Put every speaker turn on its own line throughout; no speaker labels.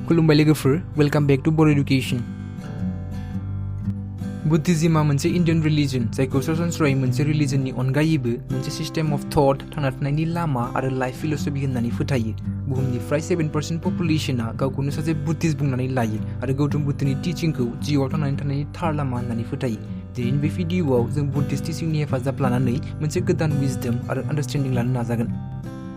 खुलुमबाय लोगोफोर, welcome back to Bodo education. बुद्धिज्मआ मोनसे इन्डियान रिलिजन जायखौ सरासनस्रायै मोनसे रिलिजननि अनगायैबो मोनसे सिस्टेम अफ थट, थांना थानायनि लामा आरो लाइफ फिलसफी होननानै फोथायो। बुहुमनिफ्राय 7% पपुलेशना गावखौनो सासे बुद्धिस्ट बुंनानै लायो आरो गौतम बुद्धनि टिचिंखौ जिउआव थांनानै थानायनि थार लामा होननानै फोथायो। दिनैनि बे भिडिअ'आव जों बुद्धिस्ट टिचिंनि हेफाजाब लानानै मोनसे गोदान विजडम आरो आन्डारस्टेन्डिं लानो नाजागोन।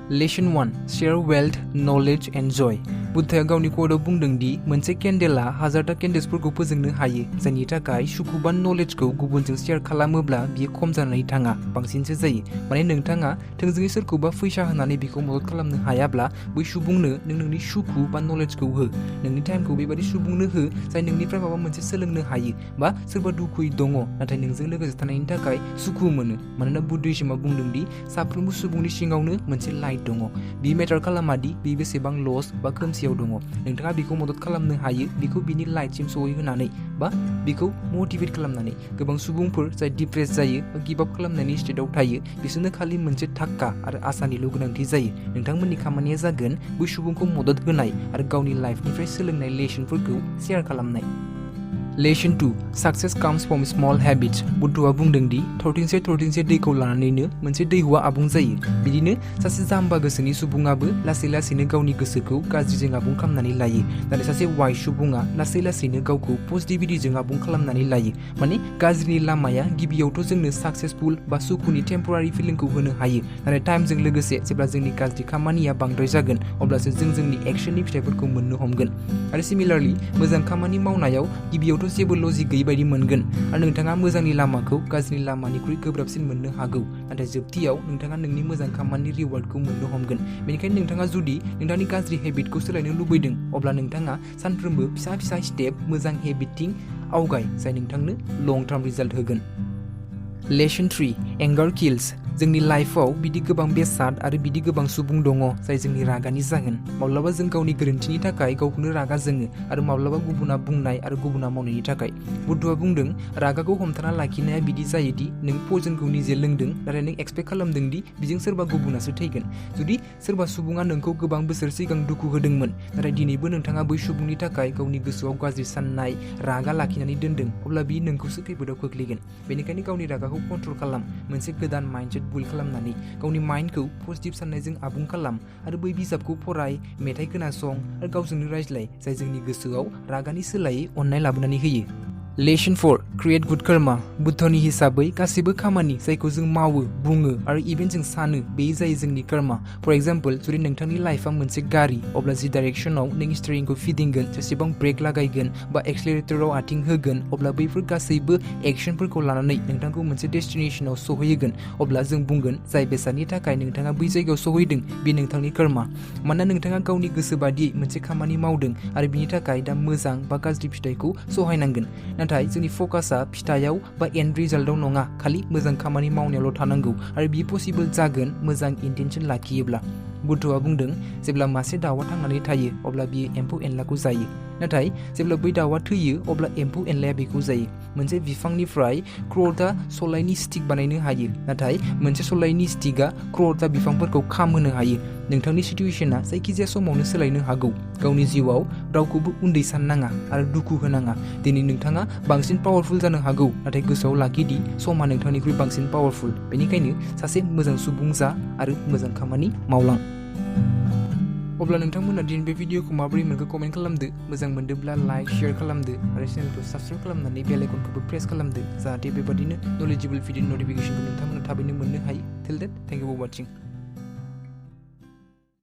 Lesson 1 share wealth, knowledge and joy. बुद्धया गावनि कोडआव बुंदों दि मोनसे केन्डेलआ 1000टा केन्डेल्सफोरखौ फोजोंनो हायो, जायनि थाखाय सुखु बा नलेजखौ गुबुनजों शेयार खालामोब्ला बियो खम जानानै थाङा, बांसिनसो जायो। माने नोंथाङा थोंजोङै सोरखौबा फैसा होनानै बेखौ मदद खालामनो हायाब्ला बै सुबुंनो नों नोंनि सुखु बा नलेजखौ हो। नोंनि टाइमखौ बेबादि सुबुंनो हो जाय नोंनिफ्राय माबा मोनसे सोलोंनो हायो बा सोरबा दुखुयै दङ नाथाय नोंजों लोगोसे थानायनि थाखाय सुखु मोनो। मानोना बुद्धिज्मआ बुंदों दि साफ्रोमबो सुबुंनि सिङावनो मोनसे लाइट दङ। बि मेटार खालामा दि बे बेसेबां लस बा खोमसियाव दङ। नोंथाङा बेखौ मदद खालामनो हायो, बेखौ बिनि लाइटसिम सहैहोनानै बा बेखौ मटिभेट खालामनानै। गोबां सुबुंफोर जाय डिप्रेस जायो बा गिभ आप खालामनायनि स्टेटआव थायो, बिसोरनो खालि मोनसे थाक्का आरो आसानिल' गोनांथि जायो। नोंथांमोननि खामानिया जागोन बै सुबुंखौ मदद होनाय आरो गावनि लाइफनिफ्राय सोलोंनाय लेसनफोरखौ शेयार खालामनाय। Lesson 2 success comes from small habits. बुद्धआ बुंदों दि थरथिंसे दैखौ लानानैनो मोनसे दैहुआ आबुं जायो। बिदिनो सासे जाम्बा गोसोनि सुबुङाबो लासै लासैनो गावनि गोसोखौ गाज्रिजों आबुं खालामनानै लायो, नाथाय सासे वाइज सुबुङा लासै लासैनो गावखौ पजिटिभिटिजों आबुं खालामनानै लायो। माने गाज्रिनि लामाया गिबियावथ' जोंनो साक्सेसफुल बा सुखुनि टेम्परारि फिलिंखौ होनो हायो, नाथाय टाइमजों लोगोसे जेब्ला जोंनि गाज्रि खामानिया बांद्राय जागोन अब्लासो जों जोंनि एक्सननि फिथाइफोरखौ मोननो हमगोन। आरो सिमिलारलि मोजां खामानि मावनायाव गिबियावथ' जेबो लजिक गैयै बायदि मोनगोन आरो नोंथाङा मोजांनि लामाखौ गाज्रिनि लामानिख्रुइ गोब्राबसिन मोननो हागौ, नाथाय जोबथियाव नोंथाङा नोंनि मोजां खामानि रिवार्डखौ मोननो हमगोन। बेनिखायनो नोंथाङा जुदि नोंथांनि गाज्रि हेबिटखौ सोलायनो लुबैदों अब्ला नोंथाङा सानफ्रोमबो फिसा फिसा स्टेप मोजां हेबिटथिं आवगाय, जाय नोंथांनो लं टार्म रिजाल्ट होगोन। लेसन 3 एंगार किल्स। जोंनि लाइफआव बिदि गोबां बेसाद आरो बिदि गोबां सुबुं दङ जाय जोंनि रागानि जागोन। माब्लाबा जों गावनि गोरोन्थिनि थाखाय गावखौनो रागा जोङो आरो माब्लाबा गुबुना बुंनाय आरो गुबुना मावनायनि थाखाय। बुद्धआ बुंदों रागाखौ हमथाना लाखिनाया बिदि जायोदि नों पयजनखौ निजे लोंदों नाथाय नों एक्सपेक्ट खालामदों दि बिजों सोरबा गुबुनासो थैगोन। जुदि सोरबा सुबुङा नोंखौ गोबां बोसोर सिगां दुखु होदोंमोन नाथाय दिनैबो नोंथाङा बै सुबुंनि थाखाय गावनि गोसोआव गाज्रि साननाय, रागा लाखिनानै दोनदों, अब्ला बियो नोंखौसो खैफोदाव खोख्लैगोन। बेनिखायनो गावनि रागाखौ कन्ट्रल खालाम, मोनसे गोदान माइन्डसेट बिल्ड खालामनानै गावनि माइन्डखौ पजिटिभ साननायजों आबुं खालाम आरो बै बिजाबखौ फराय, मेथाइ खोनासं आरो गावजोंनो रायज्लाय, जाय जोंनि गोसोआव रागानि सोलायै अननाय लाबोनानै होयो। Lesson 4 create good karma. बुद्धनि हिसाबै गासैबो खामानि जायखौ जों मावो, बुङो आरो इभेन जों सानो बे जायो जोंनि कर्मा। फर एग्जाम्पल, जुदि नोंथांनि लाइफआ मोनसे गारि, अब्ला जि डाइरेक्सनाव नों स्टियारिंखौ फिदिंगोन, जेसेबां ब्रेक लागायगोन बा एक्सेलेरेटराव आथिं होगोन, अब्ला बैफोर गासैबो एक्सनफोरखौ लानानै नोंथांखौ मोनसे डेस्टिनेसनाव सहैगोन। अब्ला जों बुंगोन जाय बेसादनि थाखाय नोंथाङा बै जायगायाव सहैदों बे नोंथांनि कर्मा। मानोना नोंथाङा गावनि गोसो बादियै मोनसे खामानि मावदों आरो बिनि थाखाय दा मोजां बा गाज्रि फिथाइखौ सहायनांगोन। नाथाय जोंनि फकासआ फिथाइयाव बा एन्ड रिजाल्टआव नङा, खालि मोजां खामानि मावनायावल' थानांगौ आरो बियो पसिबोल जागोन मोजां इन्टेनसन लाखियोब्ला। बुद्धआ बुंदों जेब्ला मासे दाउआ थांनानै थायो अब्ला बियो एम्फौ एनलाखौ जायो, नाथाय जेब्ला बै दाउआ थैयो अब्ला एम्फौ एनलाया बेखौ जायो। मोनसे बिफांनिफ्राय क्र'ता सलाइनि स्टिक बानायनो हायो, नाथाय मोनसे सलाइनि स्टिकआ क्र'ता बिफांफोरखौ खामहोनो हायो। नोंथांनि सिटुएशना जायखिजाया समावनो सोलायनो हागौ। गावनि जिउआव रावखौबो उन्दै साननाङा आरो दुखु होनाङा। दिनै नोंथाङा बांसिन पावारफुल जानो हागौ, नाथाय गोसोआव लाखिदि समा नोंथांनिख्रुइ बांसिन पावारफुल। बेनिखायनो सासे मोजां सुबुं जा आरो मोजां खामानि मावलां। अब्ला नोंथांमोना दिनै बे भिडिअखौ माबोरै मोनखो कमेन्ट खालामदो। मोजां मोनदोंब्ला लाइक, शेयार खालामदो आरो चेनेलखौ साबस्क्राइब खालामनानै बेल आइकनखौबो प्रेस खालामदो, जाहाथे बेबादिनो नलेजेबोल भिडिअ नटिफिकेसनखौ नोंथांमोना थाबैनो मोननो हायो। Till that, thank you for वाचिं।